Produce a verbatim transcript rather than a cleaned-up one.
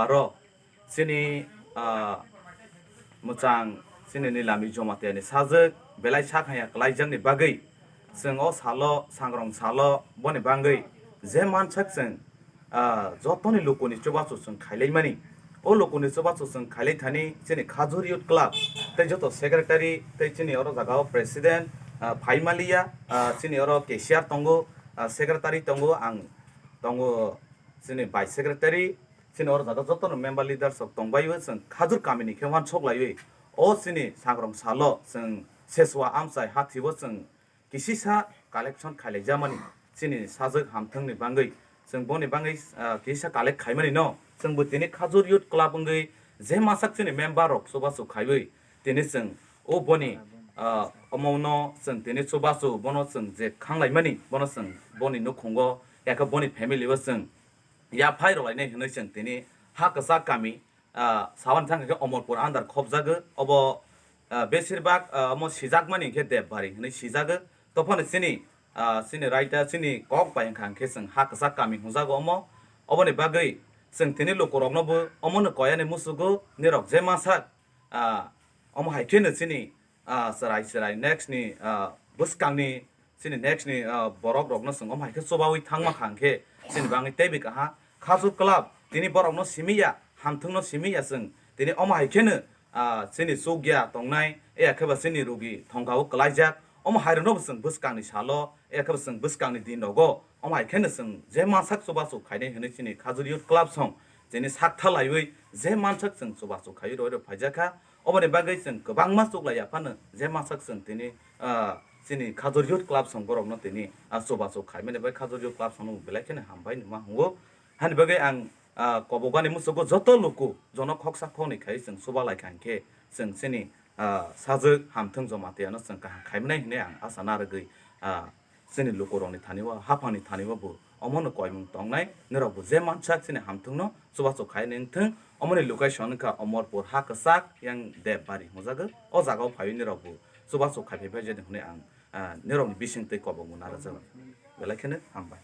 Aro chini, ah, mwchang chini Nilami Jamatia ni sajwk belai sak haya kwlaijakni bagwi chwng o salo, sangrong salo boni bagwi je mansak chwng, ah, jotoni lukuni chubachu chwng khailaimani. O lukuni chubachu chwng khailai thani chini Khajur Youth Club tei joto secretary tei chini oro jaga o president, ah, phaimaliya, ah, chini oro cashier tongo, ah, secretary tongo, ang tongo chini vice secretary, chini oro jaga jotono member leaders rok tongbaio, chwng Khajur kamini khe uansuk laiwi o chini sangrong salo chwng Seswa amchai hathibo chwng kisisa collection khailaijamani chini sajwk hamthwngni bagwi. Chwng boni bagwi, ah, kisisa collect khaimani no chwngbo tini Khajur Youth Club wngwi je masak chini member rok chubachu khaiwi tini chwng o boni, ah, omono chwng tini chubachu bono chwng je khanglaimani bono chwng boni nukhungo yakhe boni family o chwng yaphai rwlainai hwnwi chwng tini ha kwchak kami, ah, sawan thang khe Omorpur under khopjago. Obo, ah, besirbak, ah, omo sijakmani khe Debbarwi hwnwi sijago. Tophano chini, ah, chini raida chini kok bai wngkha hwnkhe chwng ha kwchak kami hwnjago omo. Oboni bagwi chwng tini lukurokno bo omono koyani muchugo nirok je masak, ah, omo hai kheno chini, ah, chwrai chwrai next ni, ah, bwskangni chini next ni, ah, borok rokno chwng omo hai khe chubaui thangma kha hwnkhe chini bagwi teibi kaha. Khajur Club tini borokno simi ya, hamthwngno simi ya chwng. Tini omo hai kheno, ah, chini chukya tongnai, e, akhe ba chini rugi thongkao kwlaijak. Omo hai rokno bo chwng bwskangni salo, e, akhe ba chwng bwskangni din rogo omo hai kheno chwng je mansak chubachu khainai hwnwi chini Khajur Youth Club song chini sak thalaiwi je mansak chwng chubachu khaiwi roi rok phaijakha. Oboni bagwi chwng kwbangma chuklai ya phano je mansak chwng tini, ah, chini Khajur Youth Club song borokno tini, ah, chubachu khaimani bai Khajur Youth Club songno belai kheno hambai numa hwngo. Hani bagwi ang, ah, kobokani muchugo joto luku jono khoksa khoknwi khai chwng chuba lai kha hwnkhe chwng chini, ah, sajwk hamthwng Jamatia no chwng kaham khaimani hinwi ang asa narwgwi, ah, chini lukurokni thani o, haphangni thani o bo omono koimung tongnai, norok bo je mansak chini hamthwngno chubachu khai nengthwng. Omoni location wngkha Omorpur ha kwchak yang Debbarwi hwnjago. O jaga o phaiwi norok bo chubachu khai phai phai jani hwnwi ang, ah, norokni bising twi kobokmung narwkjago. Belai kheno hambai.